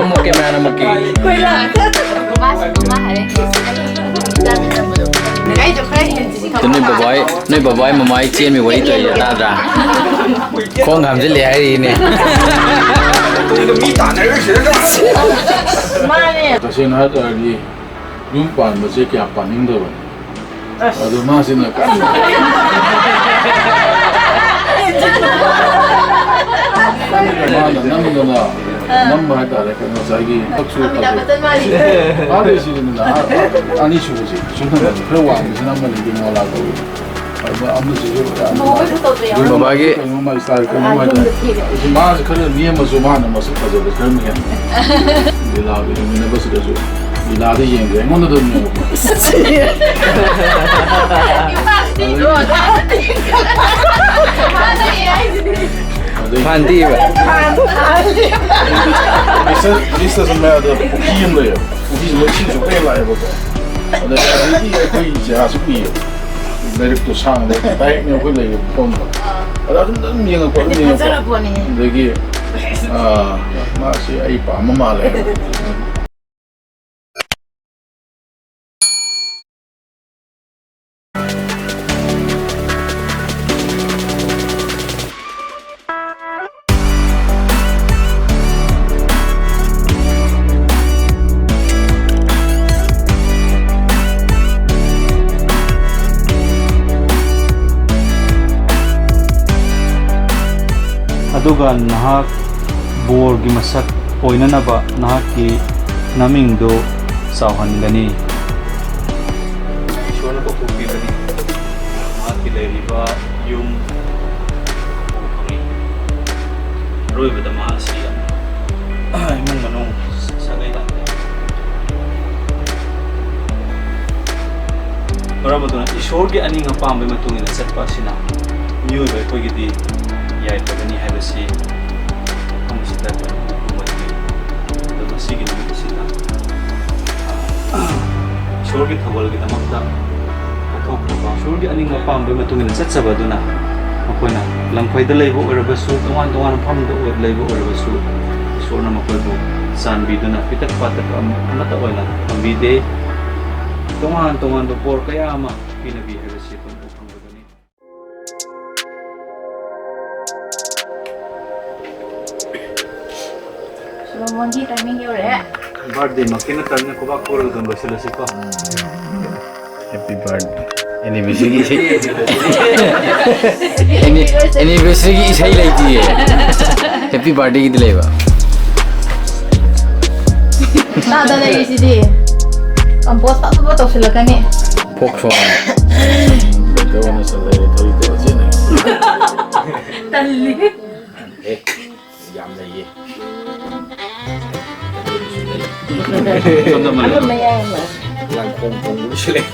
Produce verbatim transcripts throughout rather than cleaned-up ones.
ꯑꯃꯨꯛ ꯀꯦꯃꯦꯔꯥꯅ ꯑꯃꯨꯛꯀꯤ꯫ ꯑꯗꯨ ꯅꯣꯏ ꯕꯕꯥꯏ, ꯅꯣꯏ ꯕꯕꯥꯏ ꯃꯃꯥꯏ ꯆꯦꯟꯕꯩ ꯋꯥꯔꯤ ꯇꯧꯔꯤꯁꯦ ꯇꯥꯗ꯭ꯔꯥ? ꯈꯣꯡ ꯍꯥꯝꯖꯤꯜꯂꯦ ꯍꯥꯏꯔꯤꯅꯦ꯫ ꯃꯥꯅꯦ꯫ ꯇꯁꯦꯡꯅ ꯍꯥꯏ ꯇꯥꯔꯗꯤ ꯌꯨꯝ ꯄꯥꯟꯕꯁꯦ ꯀꯌꯥ ꯄꯥꯅꯤꯡꯗꯕꯅꯤ꯫ ꯑꯗꯨ ꯃꯥꯁꯤꯅ ꯀꯟꯅ ꯃꯥꯅ ꯅꯝꯗꯅ ꯅꯝꯕ ꯍꯥꯏꯇꯥꯔꯦ꯫ ꯀꯩꯅꯣ ꯉꯁꯥꯏꯒꯤ ꯊꯕꯛꯁꯨ ꯐꯖꯩ꯫ ꯑꯥꯗꯩ ꯁꯤꯗꯅ ꯑꯥ, ꯑꯥ, ꯑꯅꯤꯁꯨꯕꯁꯤ ꯁꯨꯝ ꯈꯔ ꯋꯥꯡꯕꯁꯤꯅ ꯑꯃꯅꯤ ꯃꯣꯂꯥ ꯀꯧꯏ꯫ ꯑꯗꯨꯒ ꯑꯃꯁꯤꯁꯨ ꯌꯥꯝꯅ ꯕꯕꯥꯒꯤ ꯀꯩꯅꯣꯝꯃ style ꯀꯩꯅꯣꯝꯃ ꯍꯥꯏꯇꯥꯔꯦ꯫ ꯃꯥꯁꯦ ꯈꯔ ꯅꯦꯝꯃꯁꯨ ꯃꯥꯅ ꯃꯁꯛ ꯐꯖꯕ ꯈꯔ ꯍꯦꯟꯕ꯫ ꯂꯤꯂꯥꯒꯤ ꯌꯦꯡꯃꯤꯟꯅꯕꯁꯤꯗꯁꯨ ꯂꯤꯂꯥꯗ ꯌꯦꯡꯗ꯭ꯔꯦ, ꯑꯩꯉꯣꯟꯗ ꯑꯗꯨꯝ ꯌꯦꯡꯉꯛꯄ꯫ ꯑꯗꯩ ꯐꯥꯟꯗꯤꯕ꯫ ꯃꯤꯁꯇꯔ, ꯃꯤꯁꯇꯔ ꯁꯨꯝ ꯃꯌꯥꯗ ꯄꯨꯈ꯭ꯔꯤ ꯑꯃ ꯂꯩꯌꯦꯕ꯫ ꯄꯨꯈ꯭ꯔꯤꯁꯤꯗ ꯏꯁꯤꯡꯁꯨ ꯂꯣꯏ ꯂꯥꯛꯑꯦꯕꯀꯣ꯫ ꯑꯗꯩ ꯑꯗꯩꯗꯤ ꯑꯩꯈꯣꯏ ꯆꯦꯔꯥꯁꯨ ꯎꯏꯌꯦꯕ꯫ ꯂꯩꯔꯛꯇꯣ ꯁꯥꯡꯅ ꯗꯥꯏꯔꯦꯛꯅꯦ ꯑꯩꯈꯣꯏ ꯂꯩꯔꯤꯕ ꯃꯐꯝꯗꯣ꯫ ꯑꯗ ꯑꯗꯨꯝ, ꯑꯗꯨꯝ ꯌꯦꯡꯉꯛꯄ, ꯑꯗꯨꯝ ꯌꯦꯡꯉꯛꯄ꯫ ꯐꯖꯔꯕꯣꯠꯅꯤ꯫ ꯑꯗꯒꯤ, ꯑꯥ, ꯃꯥꯁꯤ ꯑꯩ ꯄꯥꯝꯕ ꯃꯥꯜꯂꯦ꯫ ꯑꯗꯨꯒ ꯅꯍꯥꯛ ꯕꯣꯔꯒꯤ ꯃꯁꯛ ꯑꯣꯏꯅꯅꯕ ꯅꯍꯥꯛꯀꯤ ꯅꯃꯤꯡꯗꯨ ꯆꯥꯎꯍꯟꯒꯅꯤ꯫ ꯏꯁꯣꯔꯅ ꯀꯧꯊꯣꯛꯄꯤꯕꯅꯤ꯫ ꯃꯍꯥꯛꯀꯤ ꯂꯩꯔꯤꯕ ꯌꯨꯝ ꯎꯕ ꯐꯪꯏ꯫ ꯑꯔꯣꯏꯕꯗ ꯃꯍꯥꯛ ꯑꯁꯤ ꯏꯃꯨꯡ ꯃꯅꯨꯡ ꯁꯥꯒꯩ ꯅꯥꯇꯩ꯫ ꯃꯔꯝ ꯑꯗꯨꯅ ꯏꯁꯣꯔꯒꯤ ꯑꯅꯤꯡ ꯑꯄꯥꯝꯕꯒꯤ ꯃꯇꯨꯡ ꯏꯟꯅ ꯆꯠꯄ ꯑꯁꯤꯅ ꯃꯤꯑꯣꯏꯕ ꯑꯩꯈꯣꯏꯒꯤꯗꯤ ꯌꯥꯏꯐꯒꯅꯤ ꯍꯥꯏꯕꯁꯤ ꯃꯐꯝꯁꯤꯗ ꯑꯩꯈꯣꯏꯅ ꯎꯕ ꯉꯝꯃꯤ꯫ ꯑꯗꯣ ꯉꯁꯤꯒꯤ ꯅꯨꯃꯤꯠ ꯑꯁꯤꯗ, ꯑ, ꯏꯁꯣꯔꯒꯤ ꯊꯧꯒꯜꯒꯤꯗꯃꯛꯇ ꯀꯠꯊꯣꯛꯈ꯭ꯔꯕ, ꯏꯁꯣꯔꯒꯤ ꯑꯅꯤꯡꯕ ꯑꯄꯥꯝꯕꯒꯤ ꯃꯇꯨꯡ ꯏꯟꯅ ꯆꯠꯆꯕ ꯑꯗꯨꯅ, ꯃꯈꯣꯏꯅ ꯂꯝꯐꯩꯗ ꯂꯩꯕ ꯑꯣꯏꯔꯕꯁꯨ, ꯇꯣꯉꯥꯟ ꯇꯣꯉꯥꯟꯕ ꯃꯐꯝꯗ ꯑꯣꯏ-, ꯂꯩꯕ ꯑꯣꯏꯔꯕꯁꯨ, ꯏꯁꯣꯔꯅ ꯃꯈꯣꯏꯕꯨ ꯆꯥꯟꯕꯤꯗꯨꯅ ꯄꯤꯇꯛ ꯄꯥꯇꯛ ꯑꯃ-, ꯑꯃꯠꯇ ꯑꯣꯏꯅ ꯊꯝꯕꯤꯗꯦ꯫ ꯇꯣꯉꯥꯟ ꯇꯣꯉꯥꯟꯕ ꯕꯣꯔ ꯀꯌꯥ ꯑꯃ ꯄꯤꯅꯕꯤ ꯍꯥꯏꯕꯁꯤ ꯑꯩꯈꯣꯏꯅ ꯎꯕ ꯐꯪꯕꯗꯨꯅꯤ꯫ ꯁꯣꯂꯣꯃꯣꯟꯒꯤ timing ꯌꯧꯔꯛꯑꯦ꯫ Birthday ꯃꯛꯇꯤ ꯅꯠꯇꯕꯅꯤꯅ ꯈꯨꯕꯥꯛ ꯈꯨꯔꯒ ꯑꯗꯨꯝ ꯂꯣꯏꯁꯤꯜꯂꯁꯤꯀꯣ꯫ Happy birthday. Anniversary ꯒꯤ ꯏꯁꯩ꯫ Anni-, anniversary ꯒꯤ ꯏꯁꯩ ꯂꯩꯇꯤꯌꯦ꯫ Happy birthday ꯒꯤꯗꯤ ꯂꯩꯕ꯫ ꯇꯥꯗ ꯂꯩꯔꯤꯁꯤꯗꯤ꯫ Compose ꯐꯠ ꯐꯠ ꯇꯧꯁꯤꯜꯂꯛꯀꯅꯤ꯫ Folk song꯫ ꯂꯩꯇꯕ ꯑꯣꯏꯅ ꯆꯠꯂꯦ, ꯊꯧꯔꯤ ꯇꯧꯔ ꯆꯦꯟꯅꯔꯦ꯫ ꯇꯜꯂꯤ꯫ ꯑꯦ, ꯌꯥꯝ ꯂꯩꯌꯦ꯫ ꯁꯣꯝꯗ ꯑꯃ ꯂꯩ꯫ ꯑꯃ ꯃꯌꯥꯏ ꯑꯃ꯫ ꯂꯥꯡꯈꯣꯡ ꯈꯣꯡꯕꯒꯤꯁꯨ ꯂꯩ꯫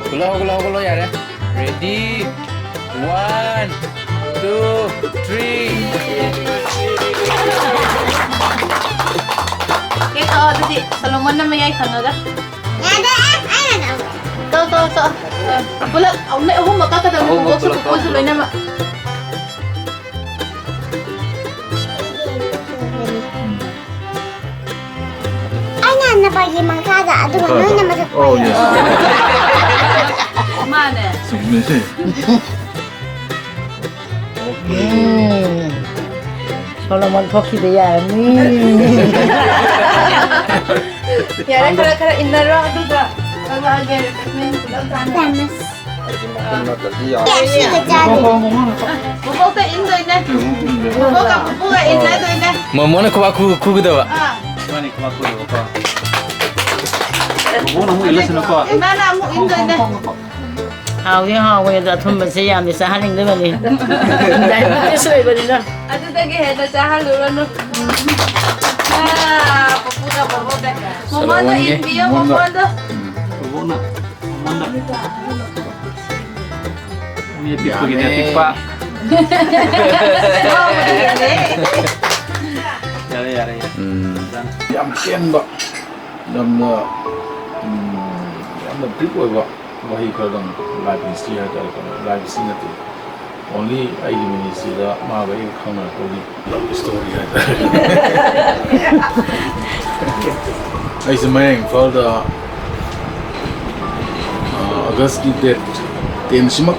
ꯄꯨꯂꯞ, ꯄꯨꯂꯞ, ꯄꯨꯂꯞ, ꯄꯨꯂꯞ, ꯌꯥꯔꯦ꯫ Ready? One, two, three. Cake ꯀꯛꯑꯣ ꯑꯗꯨꯗꯤ, ꯁꯣꯂꯣꯃꯣꯟꯅ ꯃꯌꯥꯏ ꯊꯪꯉꯒ꯫ ꯌꯥꯗꯦ, ꯑꯩꯅ ꯇꯧꯒꯦ꯫ ꯀꯛꯑꯣ, ꯀꯛꯑꯣ, ꯀꯛꯑꯣ꯫ ꯄꯨꯂꯞ, ꯅꯣꯏ ꯑꯍꯨꯝꯃꯛ ꯀꯛꯀꯗꯕꯅꯤ, ꯑꯍꯨꯝꯃꯛ ꯄꯨꯂꯞ ꯀꯛꯑꯣ꯫ ꯄꯨꯄꯨꯁꯨ ꯂꯣꯏꯅꯃꯛ꯫ ꯑꯩꯅ ꯅꯄꯥꯒꯤ ꯃꯈꯥꯗ, ꯑꯗꯨꯒ ꯃꯈꯥꯗ꯫ ꯅꯣꯏꯅ ꯃꯊꯛꯇ꯫ ꯑꯣ, yes꯫ ꯃꯥꯅꯦ꯫ ꯆꯨꯝꯃꯦ꯫ ꯎꯝ꯫ ꯁꯣꯂꯣꯃꯣꯟ ꯊꯣꯛꯈꯤꯕ ꯌꯥꯔꯅꯤ꯫ ꯌꯥꯔꯦ, ꯈꯔ, ꯈꯔ ꯏꯟꯅꯔꯣ, ꯑꯗꯨꯒ ꯀꯛꯂꯛꯑꯒꯦ, refreshment ꯄꯨꯂꯞ ꯆꯥꯅꯕ꯫ ꯄ꯭ꯔꯣꯃꯤꯁ꯫ ꯑꯩꯗꯤ ꯃꯈꯨꯝ ꯅꯠꯇ꯭ꯔꯗꯤ ꯌꯥꯔꯣꯏ꯫ ꯀꯌꯥ ꯁꯤꯒ ꯆꯥꯗꯣꯏꯅꯣ? ꯕꯣꯕꯣꯛꯇ ꯏꯟꯗꯣꯏꯅꯦ꯫ ꯕꯣꯕꯣꯛꯀ ꯄꯨꯄꯨꯒ ꯏꯟꯅꯗꯣꯏꯅꯦ꯫ ꯃꯃꯣꯅ ꯈꯨꯕꯥꯛ ꯈꯨ-, ꯈꯨꯒꯗꯕ꯫ ꯑꯥ꯫ ꯏꯕꯥꯅꯤ ꯈꯨꯕꯥꯛ ꯈꯨꯗꯕꯀꯣ꯫ ꯕꯣꯕꯣꯛꯅ ꯑꯃꯨꯛ ꯏꯜꯂꯁꯅꯨꯀꯣ꯫ ꯏꯃꯥꯅ ꯑꯃꯨꯛ ꯏꯟꯗꯣꯏꯅꯦ꯫ ꯍꯥꯎꯗꯤ ꯍꯥꯎꯋꯦ, ꯑꯗꯣ ꯑꯊꯨꯝꯕꯁꯦ ꯌꯥꯝꯅ ꯆꯥꯍꯟꯅꯤꯡꯗꯕꯅꯤ꯫ Diabetes ꯑꯣꯏꯕꯅꯤꯅ꯫ ꯑꯗꯨꯗꯒꯤ ꯍꯦꯟꯅ ꯆꯥꯍꯜꯂꯨꯔꯅꯨ꯫ ꯑꯥ, ꯄꯨꯄꯨꯒ ꯕꯣꯕꯣꯛꯀ꯫ ꯃꯃꯣꯟꯗꯣ ꯁꯣꯂꯣꯃꯣꯟꯒꯤ ꯏꯟꯕꯤꯌꯣ, ꯃꯃꯣꯟꯗꯣ꯫ ꯃꯃꯣꯟꯗꯣ꯫ ꯕꯣꯕꯣꯛꯅ ꯃꯃꯣꯟꯗ꯫ ꯃꯤ ꯑꯄꯤꯛꯄꯒꯤꯗꯤ ꯌꯥꯝꯃꯦ꯫ ꯑꯄꯤꯛꯄ꯫ ꯌꯥꯝꯃꯦ꯫ ꯌꯥꯔꯦ, ꯌꯥꯔꯦ, ꯌꯥꯔꯦ꯫ ꯎꯝ, Done. ꯌꯥꯝ ꯇꯦꯟꯕ, ꯌꯥꯝꯅ ꯎꯝ, ꯌꯥꯝꯅ ꯗꯤꯞ ꯑꯣꯏꯕ ꯋꯥꯍꯩ ꯈꯔꯗꯪ, ꯂꯥꯏꯐ ꯍꯤꯁꯇ꯭ꯔꯤ ꯍꯥꯏꯇꯥꯔꯦꯀꯣ, ꯂꯥꯏꯐ ꯍꯤꯁꯇ꯭ꯔꯤ ꯅꯠꯇꯦ, ꯑꯣꯟꯂꯤ ꯑꯩꯒꯤ ꯃꯤꯅꯤꯁꯇ꯭ꯔꯤꯗ ꯃꯥꯒ ꯑꯩꯒ ꯈꯪꯅꯔꯛꯄꯒꯤ ꯂꯞ ꯁ꯭ꯇꯣꯔꯤ ꯍꯥꯏꯇꯥꯔꯦ꯫ ꯑꯩꯁꯦ ꯃꯌꯥꯡ ꯏꯝꯐꯥꯜꯗ ꯑꯥꯒꯁꯀꯤ ꯗꯦꯠ ꯇꯦꯟꯁꯤꯃꯛ,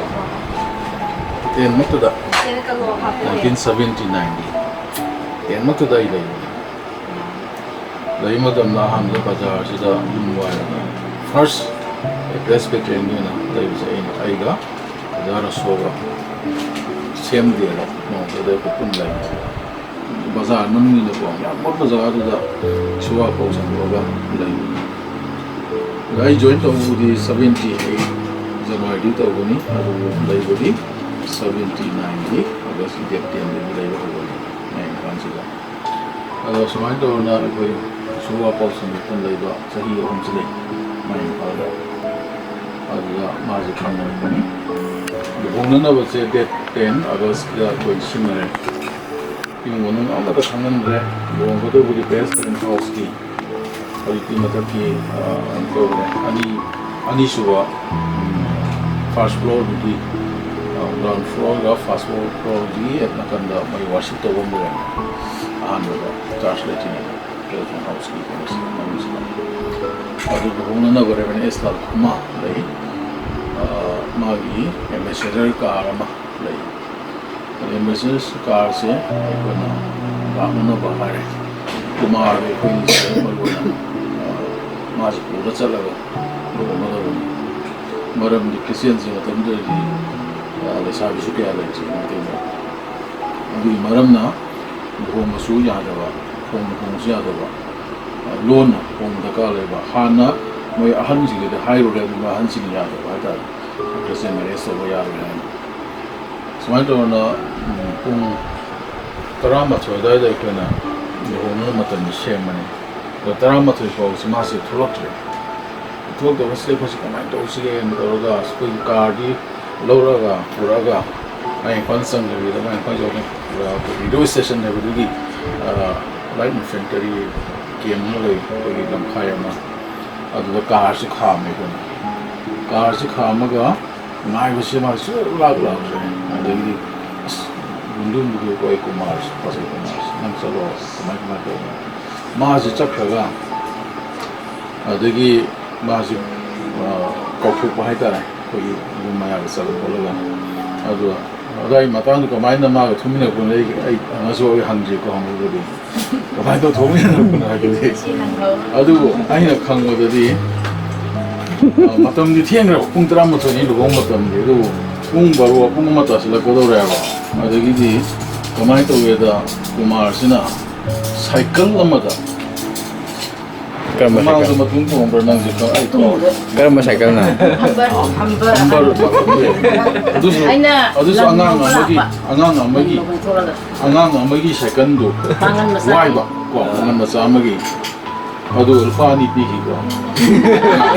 ꯇꯦꯟꯃꯛꯇꯗ, ꯅꯥꯏꯟꯇꯤꯟ ꯁꯕꯦꯟꯇꯤ ꯅꯥꯏꯟꯒꯤ ꯇꯦꯟꯃꯛꯇꯗ ꯑꯩ ꯂꯩꯕꯅꯤ꯫ ꯂꯩꯕ ꯃꯇꯝꯗ ꯑꯍꯥꯟꯕꯗ ꯕꯖꯥꯔꯁꯤꯗ ꯌꯨꯝ ꯋꯥꯏꯔꯒ, ꯐꯥꯔꯁ ꯑꯦꯗ꯭ꯔꯦꯁ ꯄꯦꯇ꯭ꯔꯤꯌꯟꯒꯤ ꯑꯣꯏꯅ ꯂꯩꯕꯁꯦ ꯑꯩꯅ, ꯑꯩꯒ ꯑꯣꯖꯥ ꯔꯁꯣꯒ ꯁꯦꯝ ꯗꯦꯗ ꯅꯣꯡꯃꯗ ꯑꯩꯈꯣꯏ ꯄꯨꯟꯅ ꯂꯩꯕꯅꯦꯕ꯫ ꯕꯖꯥꯔ ꯃꯅꯨꯡꯒꯤꯅꯀꯣ, ꯌꯥꯝ ꯃꯣꯠꯄ ꯖꯒꯥꯗꯨꯗ ꯁꯨꯋꯥ ꯄꯥꯎ ꯁꯟꯗꯣꯛꯑꯒ ꯂꯩꯕꯅꯤ꯫ ꯑꯗ ꯑꯩ ꯖꯣꯏꯟ ꯇꯧꯕꯕꯨꯗꯤ ꯁꯕꯦꯟꯇꯤ ꯑꯩꯠ ꯖꯅꯋꯥꯔꯤꯗꯒꯤ ꯇꯧꯕꯅꯤ, ꯑꯗꯨꯕꯨ ꯂꯩꯕꯗꯤ ꯁꯕꯦꯟꯇꯤ ꯅꯥꯏꯟꯒꯤ ꯑꯣꯒꯁꯀꯤ ꯗꯦꯠ ꯇꯦꯟꯗꯒꯤ ꯂꯩꯕ ꯍꯧꯕꯅꯤ ꯃꯌꯥꯡ ꯏꯝꯐꯥꯜꯁꯤꯗ꯫ ꯑꯗꯣ ꯁꯨꯃꯥꯏꯅ ꯇꯧꯗꯅ ꯑꯩꯈꯣꯏ ꯁꯨꯋꯥ ꯄꯥꯎ ꯁꯟꯗꯣꯛꯇꯨꯅ ꯂꯩꯕ ꯆꯍꯤ ꯑꯍꯨꯝꯁꯤ ꯂꯩ ꯃꯌꯥꯡ ꯏꯝꯐꯥꯜꯗ꯫ ꯑꯗꯨꯗ ꯃꯥꯁꯦ ꯈꯪꯅꯔꯛꯄꯅꯤ꯫ ꯂꯨꯍꯣꯡꯅꯅꯕꯁꯦ ꯗꯦꯠ ꯇꯦꯟ ꯑꯣꯒꯁꯀꯤꯗ ꯑꯩꯈꯣꯏ ꯁꯤꯟꯅꯔꯦ꯫ ꯏꯃꯨꯡ ꯃꯅꯨꯡ ꯑꯃꯠꯇ ꯈꯪꯍꯟꯗ꯭ꯔꯦ꯫ ꯂꯨꯍꯣꯡꯒꯗꯧꯕꯗꯤ ꯕꯦꯁ ꯇꯦꯟ ꯍꯥꯎꯁꯀꯤ ꯍꯧꯖꯤꯛꯇꯤ ꯃꯊꯛꯀꯤ, ꯑ, ꯀꯩꯅꯣ ꯇꯧꯔꯦ, ꯑꯅꯤ, ꯑꯅꯤꯁꯨꯕ, ꯎꯝ, ꯐꯥꯔꯁ ꯐ꯭ꯂꯣꯔꯗꯨꯗꯤ, ꯑ, ꯒ꯭ꯔꯥꯎꯟ ꯐ꯭ꯂꯣꯔꯒ ꯐꯥꯔꯁ ꯐ꯭ꯂꯣꯔꯒꯤ ꯍꯦꯛ ꯅꯥꯀꯟꯗ ꯃꯣꯏ ꯋꯥꯔꯁꯤꯞ ꯇꯧꯕ ꯑꯃ ꯂꯩꯔꯝꯃꯦ꯫ ꯑꯍꯥꯟꯕꯗ ꯆꯥꯔꯖ ꯂꯩꯇ꯭ꯔꯤꯉꯩꯗ ꯇꯦꯂꯤꯐꯣꯟ ꯍꯥꯎꯁꯀꯤ ꯀꯩꯅꯣꯁꯤ ꯃꯅꯨꯡꯁꯤꯗ꯫ ꯑꯗꯨ ꯂꯨꯍꯣꯡꯅꯅꯕ ꯔꯦꯚꯔꯦꯟ ꯑꯦꯁ ꯂꯥꯜ ꯈꯨꯃꯥ ꯂꯩ꯫ ꯑ, ꯃꯥꯒꯤ ꯑꯦꯝꯕꯦꯁꯦꯗꯔ ꯀꯥꯔ ꯑꯃ ꯂꯩ꯫ ꯑꯗꯩ ꯃꯦꯁꯦꯖ ꯀꯥꯔꯁꯦ ꯑꯩꯈꯣꯏꯅ ꯂꯥꯛꯅꯅꯕ ꯍꯥꯏꯔꯦ꯫ ꯀꯨꯃꯥꯔꯗ ꯑꯩꯈꯣꯏꯅ ꯁꯤꯗ ꯃꯔꯨ ꯑꯣꯏꯅ, ꯑ, ꯃꯥꯁꯦ ꯄꯨꯔ ꯆꯠꯂꯒ ꯂꯨꯍꯣꯡꯒꯗꯕꯅꯤ꯫ ꯃꯔꯝꯗꯤ ꯈ꯭ꯔꯤꯁꯇꯤꯌꯥꯟꯁꯤꯡ ꯃꯇꯝꯗꯨꯗꯗꯤ, ꯑ, ꯂꯩꯁꯥꯕꯤꯁꯨ ꯀꯌꯥ ꯂꯩꯇ꯭ꯔꯤ ꯃꯩꯇꯩꯗ꯫ ꯑꯗꯨꯒꯤ ꯃꯔꯝꯅ ꯂꯨꯍꯣꯡꯕꯁꯨ ꯌꯥꯗꯕ, ꯍꯣꯡꯕ ꯍꯣꯡꯕꯁꯨ ꯌꯥꯗꯕ, ꯑ, ꯂꯣꯟꯅ ꯍꯣꯡꯕ ꯗꯔꯀꯥꯔ ꯂꯩꯕ꯫ ꯍꯥꯟꯅ ꯃꯣꯏ ꯑꯍꯟꯁꯤꯡꯗꯨꯗ ꯍꯥꯏꯔꯨꯔꯦ, ꯑꯗꯨꯒ ꯑꯍꯟꯁꯤꯡꯅ ꯌꯥꯗꯕ ꯍꯥꯏꯇꯥꯔꯦ꯫ ꯈ꯭ꯔꯤꯁꯇꯤꯌꯥꯟ ꯃꯦꯔꯦꯖ ꯇꯧꯕ ꯌꯥꯔꯣꯏ ꯍꯥꯏꯅ꯫ ꯁꯨꯃꯥꯏꯅ ꯇꯧꯗꯅ, ꯎꯝ, ꯄꯨꯡ ꯇꯔꯥꯃꯥꯊꯣꯏ ꯑꯗꯨꯋꯥꯏꯗ ꯑꯩꯈꯣꯏꯅ ꯂꯨꯍꯣꯡꯅꯕ ꯃꯇꯝꯗ ꯁꯦꯝꯕꯅꯤ꯫ ꯑꯗꯣ ꯇꯔꯥꯃꯥꯊꯣꯏ ꯐꯥꯎꯕꯁꯤ ꯃꯥꯁꯦ ꯊꯣꯛꯂꯛꯇ꯭ꯔꯦ꯫ ꯊꯣꯛꯂꯛꯇꯕꯁꯤꯗ ꯑꯩꯈꯣꯏꯁꯦ ꯀꯃꯥꯏꯅ ꯇꯧꯁꯤꯒꯦꯅ ꯇꯧꯔꯒ ꯑꯩꯈꯣꯏꯒꯤ ꯀꯥꯔꯗꯤ ꯂꯧꯔꯒ ꯄꯨꯔꯛꯑꯒ ꯃꯥ ꯏꯝꯐꯥꯜ ꯆꯪꯗꯕꯤꯗ ꯃꯥ ꯏꯝꯐꯥꯜ ꯌꯧꯔꯦ꯫ ꯑꯗꯨꯒ ꯑꯩꯈꯣꯏ ꯔꯦꯗꯤꯑꯣ ꯁ꯭ꯇꯦꯁꯟ ꯍꯥꯏꯕꯗꯨꯒꯤ, ꯑ, ꯂꯥꯏꯠ ꯏꯟꯐꯦꯟꯇꯔꯤ ꯀꯦꯝ ꯑꯃ ꯂꯩ, ꯑꯩꯈꯣꯏꯒꯤ ꯂꯝꯈꯥꯏ ꯑꯃ, ꯑꯗꯨꯗ ꯀꯥꯔꯁꯤ ꯈꯥꯝꯃꯦ ꯑꯩꯈꯣꯏꯅ꯫ ꯀꯥꯔꯁꯤ ꯈꯥꯝꯃꯒ ꯉꯥꯏꯕꯁꯤ ꯃꯥ ꯁꯨꯡꯂꯥꯛ ꯂꯥꯛꯇ꯭ꯔꯦ꯫ ꯑꯗꯒꯤꯗꯤ ꯑꯁ, ꯒꯨꯟꯗꯨ ꯒꯨꯟꯗꯨ ꯑꯩꯈꯣꯏ ꯀꯨꯃꯥꯔꯁꯤ, ꯄꯥꯁꯜ ꯀꯨꯃꯥꯔꯁꯤ, "ꯅꯪ ꯆꯠꯂꯣ, ꯀꯃꯥꯏ ꯀꯃꯥꯏꯅ ꯇꯧꯕꯅꯣ?" ꯃꯥꯁꯤ ꯆꯠꯈ꯭ꯔꯒ, ꯑꯗꯒꯤ ꯃꯥꯁꯤ, ꯑ, ꯀꯥꯎꯊꯣꯛꯄ ꯍꯥꯏꯇꯥꯔꯦ, ꯑꯩꯈꯣꯏꯒꯤ ꯌꯨꯝ ꯃꯌꯥꯗ ꯆꯠꯂ ꯈꯣꯠꯂꯒ꯫ ꯑꯗꯨꯒ ꯑꯗꯥꯏ ꯃꯇꯥꯡꯗ ꯀꯃꯥꯏꯅ ꯃꯥꯒ ꯊꯣꯛꯃꯤꯟꯅꯔꯛꯄꯅꯣ ꯑꯩ, ꯑꯩ ꯍꯪꯉꯁꯨ ꯑꯩ ꯍꯪꯗ꯭ꯔꯤꯀꯣ, ꯍꯪꯕꯕꯨꯗꯤ꯫ ꯀꯃꯥꯏꯅ ꯇꯧ ꯊꯣꯛꯃꯤꯟꯅꯔꯛꯄꯅꯣ ꯍꯥꯏꯕꯗꯤ꯫ ꯑꯗꯨꯕꯨ ꯑꯩꯅ ꯈꯪꯕꯗꯗꯤ, ꯑ, ꯃꯇꯝꯗꯤ ꯊꯦꯡꯈ꯭ꯔꯕ, ꯄꯨꯡ ꯇꯔꯥꯃꯥꯊꯣꯏꯅꯤ ꯂꯨꯍꯣꯡ ꯃꯇꯝꯗꯤ, ꯑꯗꯨꯕꯨ ꯄꯨꯡ ꯕꯥꯔꯣ, ꯄꯨꯡ ꯑꯃ ꯇꯥꯁꯤꯜꯂꯛꯀꯗꯧꯔꯦꯕ꯫ ꯑꯗꯒꯤꯗꯤ ꯀꯃꯥꯏꯅ ꯇꯧꯒꯦꯗ, ꯀꯨꯃꯥꯔꯁꯤꯅ ꯁꯥꯏꯀꯜ ꯑꯃꯗ ꯀꯔꯝꯕ ꯃꯃꯥꯡꯗ ꯁꯥꯏꯀꯜ? ꯃꯇꯨꯡ ꯇꯣꯡꯕ꯭ꯔꯥ ꯅꯪꯁꯦ? ꯈꯪ-, ꯑꯩ ꯀꯥꯎꯔꯦ꯫ ꯀꯔꯝꯕ ꯁꯥꯏꯀꯜꯅꯣ? Humber, Humber. ꯍꯝꯕꯔ ꯑꯗꯨꯁꯨ, ꯑꯩꯅ ꯑꯗꯨꯁꯨ ꯂꯝ ꯑꯉꯥꯡ ꯂꯧꯕ ꯑꯃꯒꯤ, ꯂꯥꯛꯄ꯫ ꯑꯉꯥꯡ ꯑꯃꯒꯤ, ꯂꯝ ꯂꯧꯕ ꯊꯣꯛꯂꯒ꯫ ꯑꯉꯥꯡ ꯑꯃꯒꯤ ꯁꯥꯏꯀꯜꯗꯣ ꯄꯥꯡꯒꯜ ꯃꯆꯥ꯫ ꯋꯥꯏꯕ, ꯀꯣ, ꯄꯥꯡꯒꯜ ꯃꯆꯥ ꯑꯃꯒꯤ꯫ ꯑꯗꯨ ꯂꯨꯄꯥ ꯑꯅꯤ ꯄꯤꯈꯤꯀꯣ꯫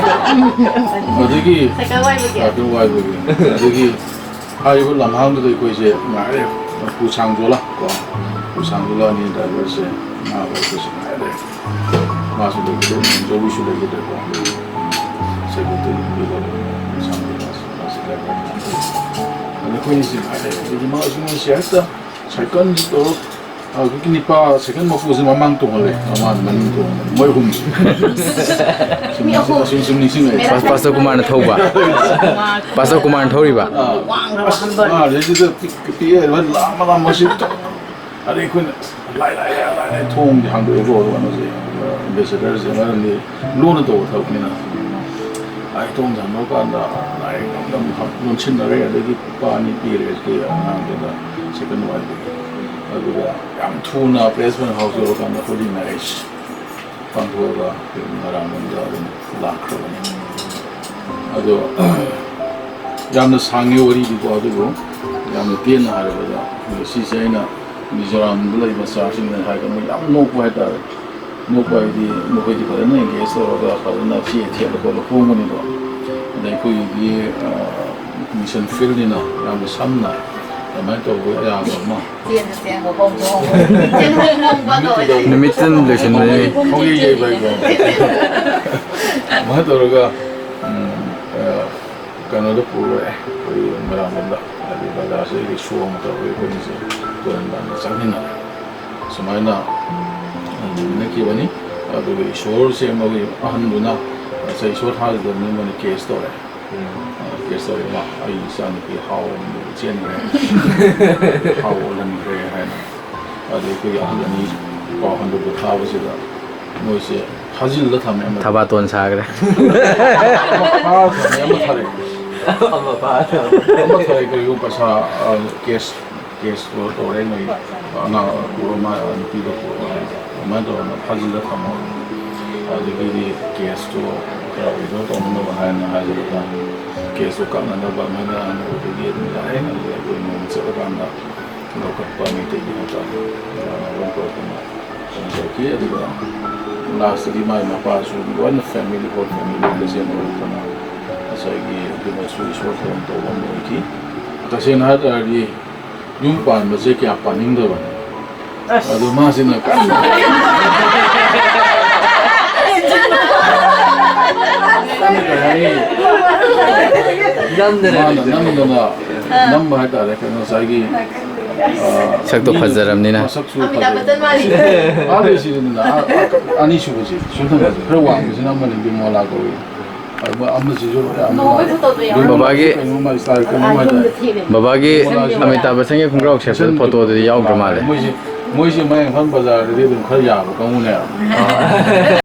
ꯑꯗꯒꯤ ꯁꯥꯏꯀꯜ ꯋꯥꯏꯕꯒꯤ? ꯁꯥꯏꯀꯜ ꯋꯥꯏꯕꯒꯤ꯫ ꯑꯗꯒꯤ ꯍꯥꯏꯔꯤꯕ ꯂꯝꯍꯥꯡꯗꯨꯗ ꯑꯩꯈꯣꯏꯁꯦ ꯉꯥꯏꯔꯦ꯫ ꯎꯄꯨ ꯁꯥꯡꯗꯣꯂꯥ ꯀꯣ, ꯎꯄꯨ ꯁꯥꯡꯗꯣꯂꯥ ꯑꯅꯤ ꯗ꯭ꯔꯥꯏꯚꯔꯁꯦ ꯉꯥꯏꯕ ꯑꯩꯈꯣꯏꯁꯦ ꯉꯥꯏꯔꯦ꯫ ꯃꯥꯁꯨ ꯂꯩꯈꯤꯗ꯭ꯔꯦ, ꯖꯣꯕꯤꯁꯨ ꯂꯩꯈꯤꯗ꯭ꯔꯦꯀꯣ꯫ ꯁꯦꯀ꯭ꯔꯦꯇꯔꯤ ꯅꯨꯄꯤꯗꯣ ꯎꯄꯨ ꯁꯥꯡꯗꯣꯂꯥꯁꯦ, ꯃꯥꯁꯦ ꯗ꯭ꯔꯥꯏꯚꯔ ꯉꯥꯛꯇ꯫ ꯑꯗ ꯑꯩꯈꯣꯏꯅꯤꯁꯦ ꯉꯥꯏꯔꯦ꯫ ꯑꯗꯒꯤ ꯃꯥꯁꯨ ꯃꯣꯏꯁꯦ ꯍꯦꯛꯇ ꯁꯥꯏꯀꯜꯁꯤ ꯇꯧꯔ, ꯍꯧꯖꯤꯛꯀꯤ ꯅꯤꯄꯥ ꯁꯥꯏꯀꯜ ꯃꯄꯨꯁꯦ ꯃꯃꯥꯡ ꯇꯣꯡꯍꯜꯂꯦ, ꯃꯃꯥꯡ ꯃꯅꯤꯡ ꯇꯣꯡꯍꯜꯂꯦ, ꯃꯣꯏ ꯑꯍꯨꯝ꯫ ꯁꯨꯝ ꯃꯤ ꯑꯍꯨꯝ꯫ ꯁꯨꯝ, ꯁꯨꯝ ꯅꯤꯡꯁꯤꯡꯉꯛꯑꯦ꯫ ꯄꯥꯁ-, ꯄꯥꯁꯇꯔ ꯀꯨꯃꯥꯔꯅ ꯊꯧꯕ꯫ ꯄꯥꯁꯇꯔ ꯀꯨꯃꯥꯔꯅ ꯊꯧꯔꯤꯕ꯫ ꯑꯥ, ꯋꯥꯡꯈ꯭ꯔꯕ ꯑꯁ, ꯍꯝꯕꯔ꯫ ꯑꯥ, ꯑꯗꯩꯗꯨꯗ ꯄꯤ-, ꯄꯤ-, ꯄꯤꯛꯑꯦ, ꯂꯥꯝꯃ ꯂꯥꯝꯃ ꯁꯤ ꯑꯗꯩ ꯑꯩꯈꯣꯏꯅ, "ꯂꯥꯏ, ꯂꯥꯏ, ꯂꯥꯏ, ꯂꯥꯏ, ꯂꯥꯏ", ꯊꯣꯡꯗꯤ ꯍꯥꯡꯗꯣꯛꯑꯦꯀꯣ, ꯀꯩꯅꯣꯁꯦ, ꯑꯦꯝꯕꯦꯁꯦꯗꯔꯁꯦ, ꯃꯔꯝꯗꯤ ꯂꯣꯟꯅ ꯇꯧꯕ ꯊꯕꯛꯅꯤꯅ꯫ ꯑꯩ ꯊꯣꯡꯁꯦ ꯍꯥꯡꯗꯣꯛꯑꯀꯥꯟꯗ ꯂꯥꯏꯔꯤꯛ ꯑꯃ ꯑꯃ ꯂꯣꯟꯁꯤꯟꯅꯔꯦ, ꯑꯗꯒꯤ ꯂꯨꯄꯥ ꯑꯅꯤ ꯄꯤꯔꯦ ꯁꯤ ꯑꯉꯥꯡꯗꯨꯗ ꯁꯦꯀꯟ ꯋꯥꯏꯕꯒꯤ꯫ ꯑꯗꯨꯒ ꯌꯥꯝ ꯊꯨꯅ ꯄ꯭ꯔꯦꯁ ꯃꯦꯟ ꯍꯥꯎꯁ ꯌꯧꯔꯀꯥꯟꯗ ꯍꯣꯂꯤ ꯃꯦꯔꯦꯖ ꯄꯥꯡꯊꯣꯛꯑꯒ ꯑꯩꯈꯣꯏ ꯉꯔꯥꯡꯂꯣꯝꯗ ꯑꯗꯨꯝ ꯂꯥꯛꯈ꯭ꯔꯕꯅꯤ꯫ ꯑꯗꯣ, ꯌꯥꯝꯅ ꯁꯥꯡꯉꯤ ꯋꯥꯔꯤꯗꯤꯀꯣ, ꯑꯗꯨꯕꯨ ꯌꯥꯝꯅ ꯇꯦꯟꯅ ꯍꯥꯏꯔꯕꯗ, ꯉꯁꯤꯁꯦ ꯑꯩꯅ ꯃꯤꯖꯣꯔꯥꯝꯗ ꯂꯩꯕ ꯆꯥꯔꯁꯤꯡꯅ ꯍꯥꯏꯔꯒ ꯃꯣꯏ ꯌꯥꯝ ꯅꯣꯛꯄ ꯍꯥꯏꯇꯥꯔꯦ꯫ ꯅꯣꯛꯄ ꯍꯥꯏꯗꯤ ꯃꯈꯣꯏꯗꯤ ꯐꯖꯅ ꯑꯦꯡꯒꯦꯖ ꯇꯧꯔꯒ ꯐꯖꯅ ꯆꯦ ꯊꯦꯠꯂ ꯈꯣꯠꯂ ꯍꯣꯡꯕꯅꯤꯗꯣ꯫ ꯑꯗ ꯑꯩꯈꯣꯏꯒꯤꯗꯤ, ꯑ, ꯃꯤꯁꯟ ꯐꯤꯜꯅꯤꯅ ꯌꯥꯝꯅ ꯁꯝꯅ ꯑꯗꯨꯃꯥꯏꯅ ꯇꯧꯕ ꯑꯌꯥꯝꯕ ꯑꯃ꯫ ꯆꯦꯟꯗ ꯆꯦꯟꯕ ꯍꯣꯡꯕ ꯍꯣꯡꯕ꯫ ꯆꯦꯟꯕ ꯍꯣꯡꯕ ꯇꯧꯋꯦ꯫ ꯅꯨꯃꯤꯠꯇꯨ ꯑꯗꯨꯝ ꯂꯣꯏꯁꯤꯟꯕꯅꯤ꯫ ꯍꯣꯡꯉꯤ ꯌꯩꯕ ꯍꯥꯏꯗꯣ꯫ ꯑꯗꯨꯃꯥꯏꯅ ꯇꯧꯔꯒ, ꯎꯝ, ꯑ, ꯀꯩꯅꯣꯗ ꯄꯨꯔꯦ, ꯑꯩꯈꯣꯏ ꯃꯣꯏꯔꯥꯡꯂꯣꯝꯗ, ꯍꯥꯏꯗꯤ ꯕꯖꯥꯔꯁꯤꯗꯒꯤ ꯁꯣ ꯑꯃ ꯇꯧꯔꯒ ꯑꯩꯈꯣꯏꯅꯤꯁꯦ ꯇꯣꯔꯟꯇꯥꯟꯗ ꯆꯪꯃꯤꯟꯅꯔꯦ꯫ ꯁꯨꯃꯥꯏꯅ, ꯎꯝ, ꯂꯩꯃꯤꯟꯅꯈꯤꯕꯅꯤ꯫ ꯑꯗꯨꯒ ꯏꯁꯣꯔꯁꯦ ꯃꯣꯏꯒꯤ ꯑꯍꯟꯗꯨꯅ ꯉꯁꯥꯏ ꯏꯁꯣꯔ ꯊꯥꯖꯗꯕꯅꯤ ꯃꯣꯏꯅ ꯀꯦꯁ ꯇꯧꯔꯦ꯫ ꯎꯝ꯫ ꯑ, ꯀꯦꯁ ꯇꯧꯔꯦ, "ꯏꯃꯥ, ꯑꯩ ꯏꯆꯥꯅꯨꯄꯤ ꯍꯥꯎ ꯑꯃꯗ ꯆꯦꯟꯈ꯭ꯔꯦ꯫ ꯍꯥꯎ ꯑꯣꯜꯍꯟꯈ꯭ꯔꯦ" ꯍꯥꯏꯅ꯫ ꯑꯗꯩ ꯑꯩꯈꯣꯏꯒꯤ ꯑꯍꯜ ꯑꯅꯤ ꯄꯥꯎ ꯍꯟꯗꯣꯛꯄ ꯊꯥꯕꯁꯤꯗ ꯃꯣꯏꯁꯦ ꯐꯥꯖꯤꯜꯂ ꯊꯝꯃꯦ ꯑꯃꯗꯤ꯫ ꯊꯕꯥꯇꯣꯟ ꯁꯥꯈ꯭ꯔꯦ꯫ ꯑꯃ ꯐꯥꯔ ꯊꯝꯃꯦ, ꯑꯃ ꯊꯥꯔꯛꯑꯦ꯫ ꯑꯃ ꯐꯥꯔ ꯊꯝꯃꯦ꯫ ꯑꯃ ꯊꯥꯔꯛꯑꯦ, ꯀꯔꯤꯒꯨꯝꯕ ꯄꯩꯁꯥ, ꯑ, ꯀꯦꯁ ꯀꯦꯁꯇꯣ ꯇꯧꯔꯦ, ꯃꯣꯏ ꯑꯉꯥꯡ ꯄꯨꯔ ꯃꯥ ꯅꯨꯄꯤꯗꯣ ꯄꯨꯔꯒ ꯑꯗꯨꯃꯥꯏꯅ ꯇꯧꯗꯅ ꯐꯥꯖꯤꯜꯂ ꯊꯝꯃꯣ꯫ ꯑꯗꯒꯤꯗꯤ ꯀꯦꯁꯇꯣ ꯈꯔ ꯋꯤꯗ꯭ꯔꯣ ꯇꯧꯅꯅꯕ ꯍꯥꯏꯅ ꯍꯥꯏꯖꯔꯒ ꯀꯦꯁꯇꯣ ꯀꯛꯅꯅꯕ ꯑꯗꯨꯃꯥꯏꯅ ꯑꯗꯒꯤ ꯑꯗꯨꯝ ꯌꯥꯔꯦ꯫ ꯑꯗꯨꯗꯤ ꯑꯩꯈꯣꯏ ꯅꯣꯡꯃ ꯆꯠꯂꯀꯥꯟꯗ ꯂꯧꯈꯠꯄ ꯃꯩꯇꯩꯒꯤ ꯍꯥꯏꯇꯥꯔꯦ, ꯑꯗꯨꯃꯥꯏꯅ ꯇꯧꯗꯅ ꯀꯩꯅꯣ ꯇꯧꯈꯤ꯫ ꯑꯗꯨꯒ ꯂꯥꯁꯇꯗꯤ ꯃꯥꯏ ꯃꯄꯥꯁꯨ ꯂꯣꯏꯅ ꯐꯦꯃꯤꯂꯤ, ꯍꯣꯜ ꯐꯦꯃꯤꯂꯤ ꯂꯣꯏꯅ ꯆꯦꯟꯅꯔꯛꯇꯅ ꯉꯁꯥꯏꯒꯤ ꯑꯗꯨꯃꯁꯨ ꯏꯁꯣꯔ ꯊꯧꯔꯝ ꯇꯧꯕ ꯑꯃ ꯑꯣꯏꯈꯤ꯫ ꯇꯁꯦꯡꯅ ꯍꯥꯏ ꯇꯥꯔꯗꯤ ꯌꯨꯝ ꯄꯥꯟꯕꯁꯦ ꯀꯌꯥ ꯄꯥꯅꯤꯡꯗꯕꯅꯤ꯫ ꯑꯁ꯫ ꯑꯗꯣ ꯃꯥꯁꯤꯅ ꯀꯟꯅ, ꯀꯟꯅ ꯀꯩ ꯍꯥꯏꯅꯤ? ꯅꯝꯗꯅ ꯃꯥꯅ ꯂꯩꯖꯕ꯫ ꯅꯝꯗꯅ, ꯑꯥ꯫ ꯅꯝꯕ ꯍꯥꯏꯇꯥꯔꯦ, ꯀꯩꯅꯣ ꯉꯁꯥꯏꯒꯤ, ꯑꯥ, ꯁꯛꯇꯣ ꯃꯤꯅ ꯐꯖꯔꯕꯅꯤꯅ꯫ ꯃꯁꯛꯁꯨ ꯑꯃꯤꯇꯥꯕ ꯐꯖꯩ꯫ ꯕꯆꯟ ꯃꯥꯜꯂꯤ꯫ ꯃꯥꯜꯂꯤ ꯁꯤꯗꯅ, ꯑꯥ, ꯑꯥ, ꯑꯅꯤꯁꯨꯕꯁꯤ, ꯁꯨꯝ ꯊꯝꯕꯁꯦ꯫ ꯈꯔ ꯋꯥꯡꯕꯁꯤꯅ ꯑꯃꯅꯤ, ꯕꯤꯃꯣꯂꯥ ꯀꯧꯏ꯫ ꯑꯗꯨꯒ ꯑꯃꯁꯤꯁꯨ ꯌꯥꯝꯅ ꯉꯧꯕꯩ ꯐꯣꯇꯣꯗꯣ ꯌꯥꯎꯕ꯭ꯔꯣ? ꯕꯕꯥꯒꯤ, ꯀꯩꯅꯣꯝꯃ ꯏꯁꯇꯥꯏꯜ ꯀꯩꯅꯣꯝ ꯍꯥꯏꯇꯥꯔꯦ꯫ ꯕꯕꯥꯒꯤ ꯑꯃꯤꯇꯥꯕ ꯕꯆꯟꯒꯤ ꯈꯣꯡꯒ꯭ꯔꯥꯎ ꯁꯦꯠꯄ ꯐꯣꯇꯣꯗꯨꯗꯤ ꯌꯥꯎꯗ꯭ꯔ ꯃꯥꯜꯂꯦ꯫ ꯃꯣꯏꯁꯦ, ꯃꯣꯏꯁꯦ ꯃꯌꯥꯡ ꯏꯝꯐꯥꯜ ꯕꯖꯥꯔꯗꯗꯤ ꯑꯗꯨꯝ ꯈꯔ ꯌꯥꯕ ꯀꯥꯡꯕꯨꯅꯦꯕ꯫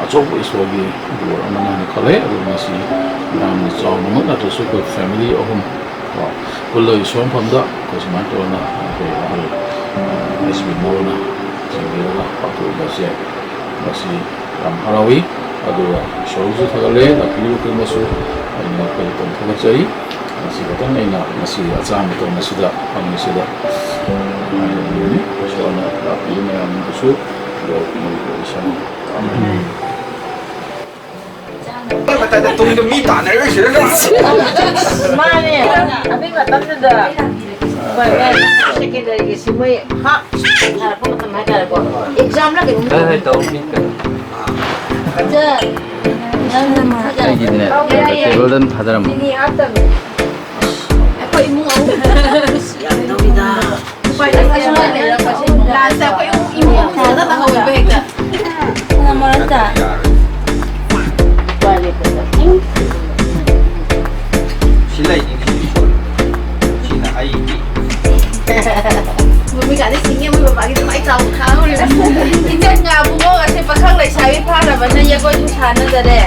ꯑꯆꯧꯕ ꯏꯁꯣꯔꯒꯤ ꯕꯣꯔ ꯑꯃꯅꯦ ꯍꯥꯏꯅ ꯈꯜꯂꯦ꯫ ꯑꯗꯨ ꯉꯁꯤ ꯌꯥꯝꯅ ꯆꯥꯎꯅꯃꯛ ꯅꯠꯇ꯭ꯔꯁꯨ ꯑꯩꯈꯣꯏ family ꯑꯍꯨꯝ ꯀꯣ ꯄꯨꯜꯂꯒ ꯏꯁꯣꯔ ꯃꯐꯝꯗ ꯑꯩꯈꯣꯏ ꯁꯨꯃꯥꯏꯅ ꯇꯧꯗꯅ ꯑꯩꯈꯣꯏ ꯑꯍꯜ, ꯑ, ꯑꯦꯁ ꯄꯤ ꯃꯣꯍꯣꯟꯅ ꯆꯦꯟꯕꯤꯔꯒ ꯄꯥꯡꯊꯣꯛꯏꯕꯁꯦ ꯃꯁꯤ ꯌꯥꯝ ꯍꯔꯥꯎꯏ꯫ ꯑꯗꯨꯒ ꯏꯁꯣꯔꯕꯨꯁꯨ ꯊꯥꯒꯠꯂꯦ, ꯂꯥꯛꯄꯤꯔꯤꯕ ꯈꯨꯗꯤꯡꯃꯛꯁꯨ ꯑꯩꯅ ꯑꯩꯈꯣꯏ ꯄꯨꯛꯅꯤꯡ ꯊꯥꯒꯠꯆꯔꯤ꯫ ꯃꯁꯤ ꯈꯛꯇꯪ ꯑꯩꯅ ꯉꯁꯤ ꯑꯆꯥ ꯃꯇꯝ ꯑꯁꯤꯗ ꯐꯪꯕꯁꯤꯗ ꯍꯥꯏꯖꯅꯤꯡꯕꯅꯤ꯫ ꯏꯁꯣꯔꯅ ꯂꯥꯛꯄꯤꯕ ꯃꯌꯥꯝꯗꯨꯁꯨ ꯂꯣꯏ ꯃꯣꯏꯒꯤ ꯑꯣꯏꯁꯅꯨ꯫ ꯑꯃꯦꯟ꯫ ꯃꯇꯥꯏꯗ ꯇꯨꯡꯗ ꯃꯤ ꯇꯥꯟꯅꯔꯤꯁꯤꯅ ꯀꯅꯥ? ꯃꯥꯅꯦ꯫ ꯑꯗꯨꯏ ꯃꯇꯝꯗꯨꯗ ꯁꯦꯀꯦꯟꯗꯔꯤꯒꯤꯁꯤ ꯃꯣꯏ ꯍꯥꯞ ꯊꯥꯔꯛꯄ ꯃꯇꯝ ꯍꯥꯏꯇꯥꯔꯦꯀꯣ꯫ ꯑꯦꯛꯖꯥꯝꯂ ꯀꯩꯅꯣꯝ ꯍꯣꯏ, ꯍꯣꯏ, ꯇꯧꯕꯅꯤ ꯀꯩꯅꯣ꯫ ꯑꯗ ꯅꯪꯅ ꯃꯥ ꯑꯩꯒꯤꯗꯤꯅꯦ, ꯇꯦꯕꯜꯗ ꯑꯗꯨꯝ ꯊꯥꯗꯔꯝꯃꯣ꯫ ꯆꯤꯅꯤ ꯍꯥꯞꯇꯕꯅꯤ꯫ ꯑꯩꯈꯣꯏ ꯏꯃꯨꯡ ꯑꯍꯨꯝ꯫ ꯌꯥꯝ ꯇꯧꯋꯤꯗ꯫ ꯂꯥꯁꯇ ꯑꯩꯈꯣꯏ ꯏꯃꯨꯡ ꯑꯍꯨꯝ ꯐꯖꯅ ꯇꯥꯍꯧꯋꯦꯕ ꯍꯦꯛꯇ꯫ ꯁꯤ ꯂꯩꯅꯤ, ꯁꯤ ꯁꯤꯅ ꯑꯩꯒꯤ꯫ ꯚꯨꯃꯤꯀꯥꯗꯤ ꯁꯤꯡꯉꯦ, ꯃꯣꯏ ꯕꯕꯥꯒꯤ ꯑꯗꯨꯃꯥꯏꯅ ꯆꯥꯎꯕ ꯈꯥꯡꯉꯨꯔꯦ꯫ ꯏꯆꯟ ꯉꯥꯕꯨꯡꯉꯣ ꯑꯁꯦ ꯄꯥꯈꯪ ꯂꯩꯁꯥꯕꯤ ꯐꯥꯅꯕꯅ ꯖꯒꯣꯏꯁꯨ ꯁꯥꯟꯅꯗꯔꯦ꯫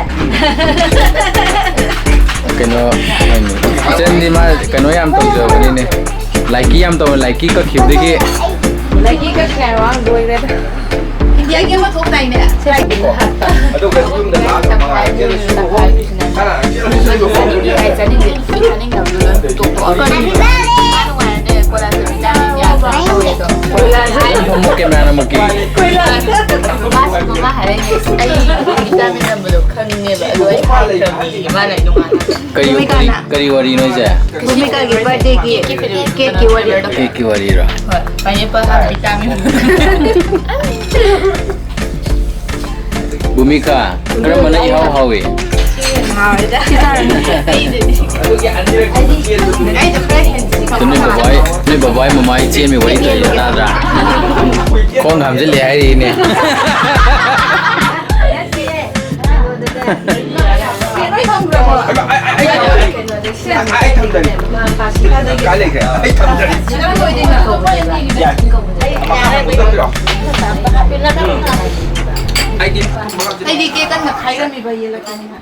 ꯀꯩꯅꯣ, ꯏꯆꯟꯗꯤ ꯃꯥ ꯀꯩꯅꯣ ꯌꯥꯝ ꯇꯧꯖꯕꯅꯤꯅꯦ, ꯂꯥꯏꯀꯤ ꯌꯥꯝ ꯇꯧꯕ, ꯂꯥꯏꯀꯤ ꯀꯛꯈꯤꯕꯗꯒꯤ꯫ ꯂꯥꯏꯀꯤ ꯀꯛꯈ꯭ꯔꯦ ꯍꯥꯏꯕ ꯋꯥ ꯂꯣꯏꯔꯦꯗ꯫ ꯏꯟꯗꯤꯌꯥꯒꯤ ꯑꯃ ꯊꯣꯛꯇꯥꯏꯅꯦ? ꯑꯗꯨꯒ ꯌꯨꯝꯗ ꯂꯥꯛꯑꯒ ꯃꯉꯥ ꯆꯦꯜꯂꯁꯨ ꯍꯣꯡ, ꯈꯔ ꯆꯦꯜꯂꯁꯨ ꯍꯣꯡ꯫ ꯆꯥꯅꯤꯡꯗꯦ, ꯆꯥꯅꯤꯡꯗꯦ, ꯆꯥꯅꯤꯡꯗꯕꯗꯨ ꯂꯣꯏ ꯇꯣꯛꯊꯣꯛꯑꯣ꯫ ꯅꯨꯡꯉꯥꯏꯔꯅꯦ, ꯀꯣꯂꯥꯁ ꯆꯠꯃꯤꯟꯅꯔꯅꯤ, ꯌꯥꯗ꯭ꯔꯦ, ꯇꯧꯔꯦꯗꯣ꯫ ꯀꯣꯂꯥꯁ ꯑꯃꯨꯛ ꯀꯦꯃꯦꯔꯥꯅ ꯑꯃꯨꯛꯀꯤ꯫ ꯃꯥꯁꯨ ꯃꯃꯥ ꯍꯥꯏꯔꯛꯏꯅꯦ, ꯑꯩ ꯚꯤꯇꯥꯃꯤꯟ ꯅꯝꯕꯗꯣ ꯈꯪꯉꯦꯕ, ꯑꯗꯣ ꯑꯩ ꯍꯥꯏꯗ꯭ꯔꯕꯅꯦ, ꯃꯥꯅ ꯑꯩ ꯅꯨꯡꯉꯥꯏꯅ꯫ ꯀꯔꯤ, ꯀꯔꯤ, ꯀꯔꯤ ꯋꯥꯔꯤꯅꯣ ꯍꯥꯏꯁꯦ? ꯚꯨꯃꯤꯀꯥꯒꯤ ꯕꯥꯔꯗꯦꯒꯤ ꯀꯦꯛꯀꯤ ꯋꯥꯔꯤ꯫ ꯀꯦꯛꯀꯤ ꯋꯥꯔꯤꯔꯣ? ꯍꯣꯏ, ꯄꯥꯏꯅꯦꯄꯜ ꯍꯥꯞꯄ ꯚꯤꯇꯥꯃꯤꯟ꯫ ꯚꯨꯃꯤꯀꯥ, ꯀꯔꯝꯕꯅ ꯏꯍꯥꯎ ꯍꯥꯎꯏ? ꯍꯥꯎꯋꯦꯗ꯫ ꯑꯩꯗꯤ, ꯑꯩꯗꯣ ꯈꯔ ꯍꯦꯟꯖꯤꯟ ꯅꯣꯏ ꯕꯕꯥꯏ, ꯅꯣꯏ ꯕꯕꯥꯏ ꯃꯃꯥꯏ ꯆꯦꯟꯕꯩ ꯋꯥꯔꯤ ꯇꯧꯔꯤꯁꯦ ꯇꯥꯗ꯭ꯔꯥ? ꯈꯣꯡ ꯍꯥꯝꯖꯤꯜꯂꯦ ꯍꯥꯏꯔꯤꯅꯦ꯫ ꯍꯩꯃꯥ, ꯑꯩ, ꯑꯩ, ꯑꯩ, ꯑꯩ, ꯑꯩ ꯊꯝꯖꯔꯤ꯫ ꯀꯥꯏ ꯂꯩꯈ꯭ꯔꯦ? ꯑꯩ ꯊꯝꯖꯔꯤ꯫ ꯌꯥꯏ꯫ ꯑꯃ ꯈꯛꯇꯪ ꯄꯨꯊꯣꯛꯄꯤꯔꯣ꯫ ꯑꯩꯗꯤ ꯀꯦꯛ ꯀꯟꯅ ꯈꯥꯏꯔꯝꯃꯤꯕ ꯌꯦꯜꯂꯛꯀꯅꯤꯅ꯫